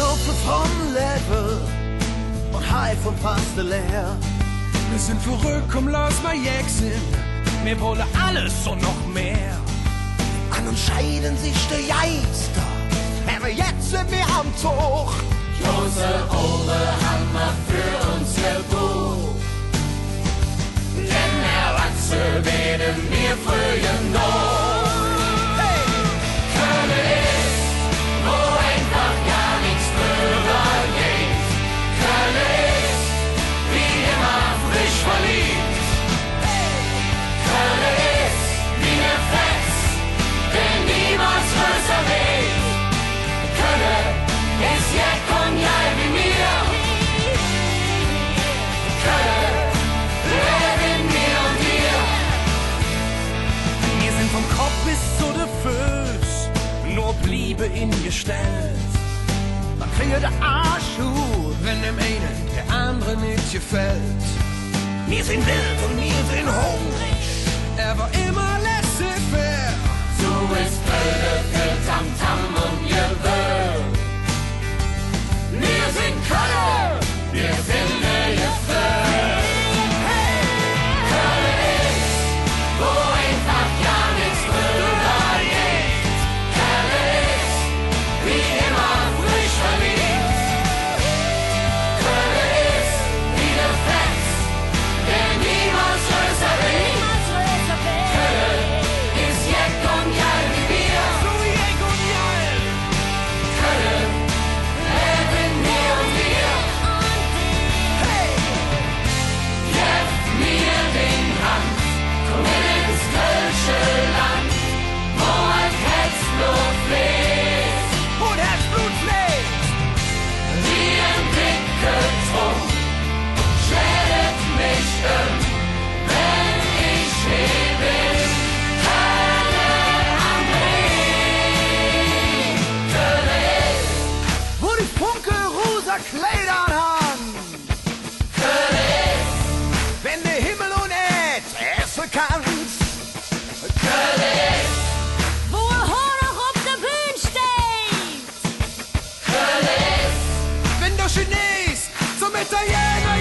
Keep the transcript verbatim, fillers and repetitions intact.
Vun Levve un Hai vum Pasteler. Mir sin verröck, kumm, loss mer jeck sin. Mir wolle alles un noch mehr. An uns scheide sich de Geister, ävver jetz sin mir am Zog. Große Ohre han mer för uns gebuch. Denn erwachse weede mir fröh genog. Hey! Kölle es, wo einfach gar nix drüvver geiht. Kölle es, wie immer frisch verliebt. Hey! Kölle es, wie ne Fetz, dä niemols größer weed. Kölle es jeck un geil wie mir. Kölle, läv en mir un dir. Mir sin vum Kopp bes zo de Föß nor op Leeve engestallt. Mer krige de Aasch huh, wann däm eine dä andere nit gefällt. Mir sin wild un mir sin hungrig, ävver immer laissez-faire. Su es Kölle för Tamtam un Gewöhl. Mir sin Kölle, mir sin e Geföhl. Hey! Kölle es, wo einfach gar nix drüvver geiht. Kölle es, wie immer frisch verliebt. Kölle es, wie ne Fetz, dä niemols größer weed. Kölle es jeck un geil wie mir. Su jeck un geil. Kölle, läv en mir un dir. Hey! Gevv mir de Hand, kumm ens ins kölsche Land, wo et Hätzblut fleeß. Un Hätzblut fleeß. Wie en dicke Trumm, schädel et mich öm, wann ich hee ben. Kölle am Rhing, Kölle es, wo die Funke rosa Kleider han. Kölle es, wann de Himmel un Ääd esse kann. Kölle es, wo hee noch op der Bühn steiht. Kölle es, wann der Chines zom Italiener